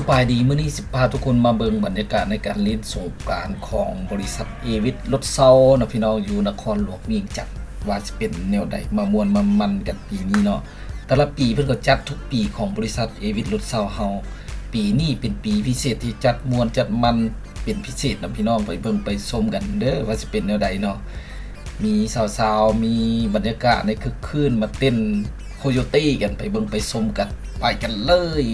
ສະບາຍດີ ມື້ນີ້ຊິພາທຸກຄົນມາເບິ່ງບັນຍາກາດໃນການຫຼິ້ນສົງການຂອງບໍລິສັດເອວິດລົດເຊົ່າເນາະພີ່ນ້ອງ ຢູ່ນະຄອນຫຼວງວຽງຈັນ ວ່າຊິເປັນແນວໃດ ມາມ່ວນມາມັນກັນປີນີ້ເນາະ. ແຕ່ລະປີເພິ່ນກໍຈັດທຸກປີຂອງບໍລິສັດເອວິດລົດເຊົ່າເຮົາ ປີນີ້ເປັນປີພິເສດທີ່ຈັດມ່ວນຈັດມັນເປັນພິເສດເນາະພີ່ນ້ອງ ໄປເບິ່ງໄປຊົມກັນເດີ ວ່າຊິເປັນແນວໃດເນາະ. ມີສາວໆ ມີບັນຍາກາດໃນຄຶກຄື້ນ ມາເຕັ້ນໂຄໂຍເຕ້ກັນ ໄປເບິ່ງໄປຊົມກັນ ໄປກັນເລີຍ.